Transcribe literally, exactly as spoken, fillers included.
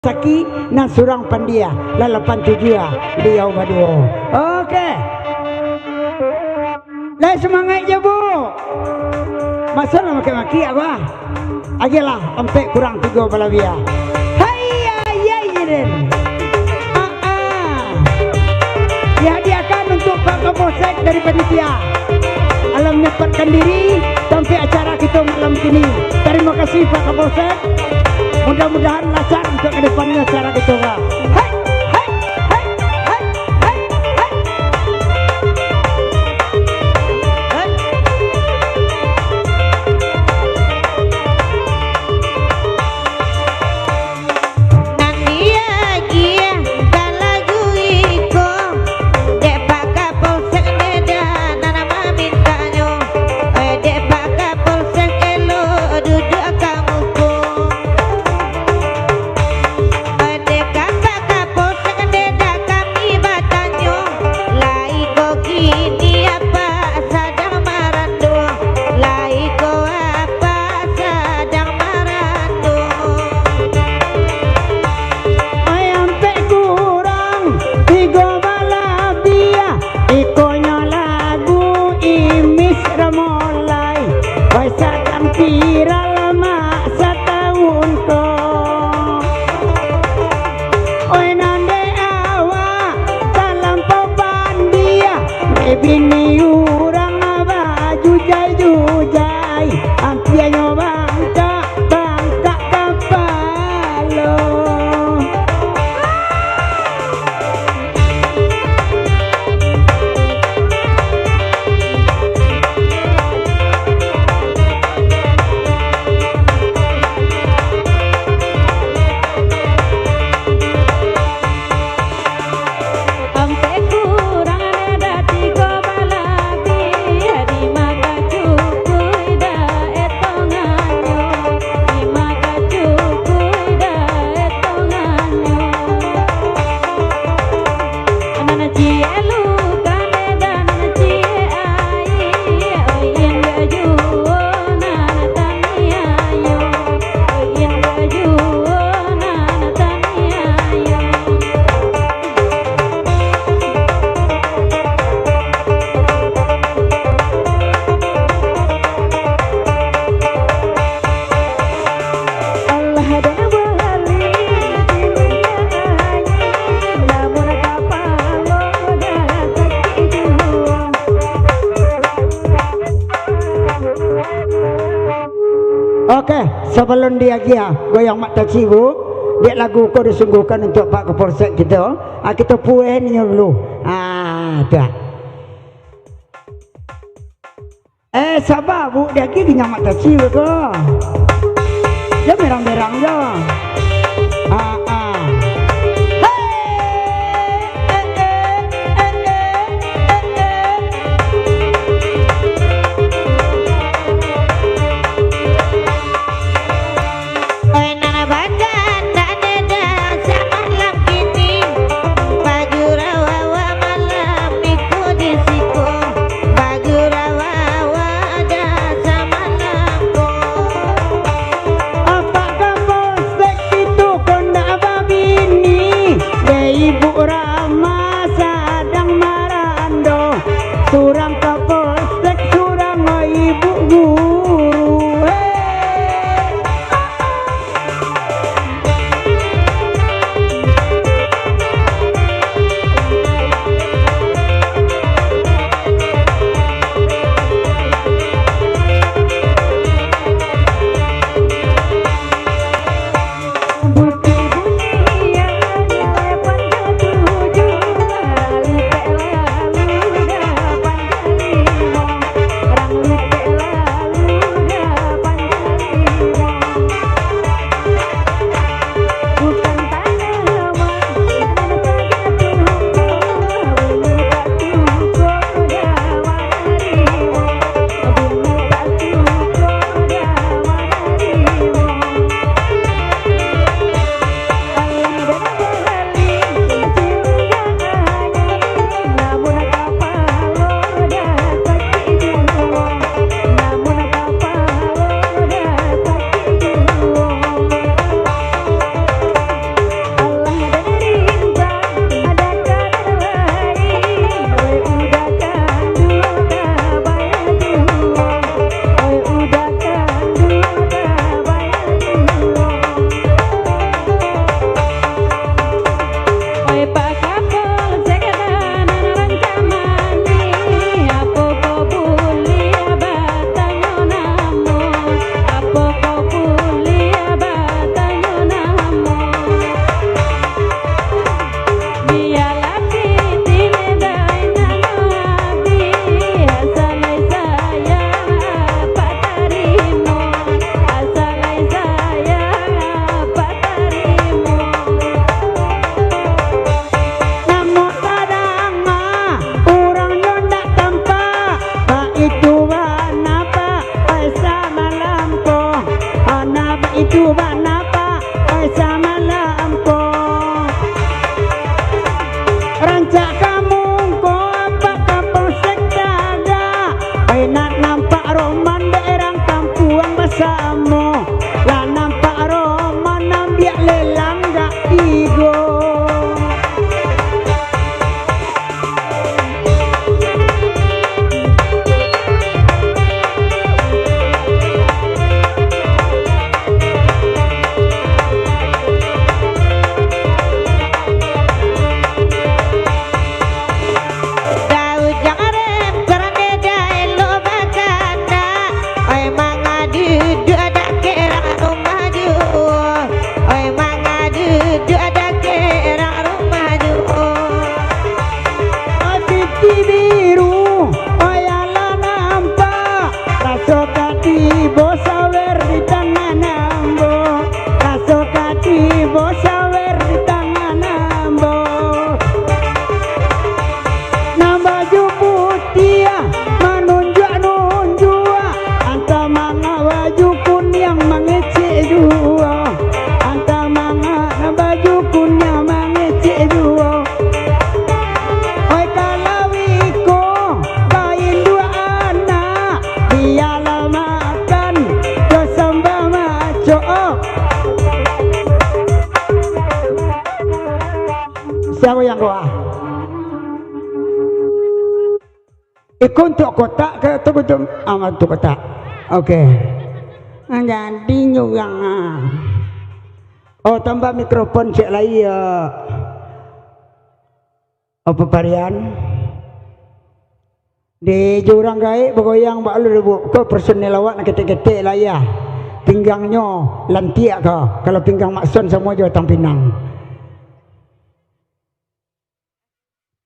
Saki, nan surang pandia, lalapan tujuah, baliau baduo. Oke. Lai sumangaik jo, Bu. Maso lah maki-maki, Abah. Agiahlah, ampek kurang tigo balabiah. Hai, ai, ai, ai, den. Ah, ah. Dihadiahkan untuk Pak Kapolsek dari panitia. Alah manyempatkan diri sampai acara kito malam kini. Tarimo kasih, Pak Kapolsek. Mudah-mudahan lancar untuk ke depannya acara kito, Pak. Hai, hai, hai, hai, hai, hai. Nan diagiah ka lagu iko, dek Pak Kapolsek Medan nan mamintanyo. Eh, dek Pak Kapolsek, elok duduak ka muko. Eh, dek Pak Kapolsek, dek kami batanyo, lai ko kini apak sadang marando, lai ko apak sadang marando. Ai ampek kurang tigo balabiah, ikonyo lagu Imis Ramolai, wai sadang viral mak satahun ko. Oi nan dek awak talampau pandia, dek bini urang bajujai-jujai, ampianyo bangkak, bangkak kapalo. Ampek kurang ada tigo balabiah, di maka cukui da etongannyo, di maka cukui da etongannyo. Nan ciek lukan da nan ciek ai, oi indak juo nan taniayo, oi indak juo nan taniayo. Alah den bali, namun kapalo dah sakik juo. Oke, sabalun diagiah goyang Mak Taci, Bu, dek lagu ko disungguhkan untuak Pak Kapolsek kito. Ah, kito pueh ninyo dulu. Ah, tu ah. Eh, saba, Bu, diagiah ginyo Mak Taci ko. Jan berang-berang jo. Ah, ah. Oi, nan bacandak neda samalam kini, bagurau awak malam iko di siko, bagurau awak dah samalam ko. Apak Kapolsek Sia goyang ko ah? Iko untuak kotak ke tu betul? Ah, untuak kotak. Oke. Ah, jadi nyurang ah. Oh, tambah mikrofon cek lai ya. Apa parian? Di jo urang gaek bagoyang bak lu, Bu. Ko personel awak nak ketek-ketek lah, ya. Pinggangnyo lantiak ka. Kalau pinggang Mak Son samo jo batang pinang.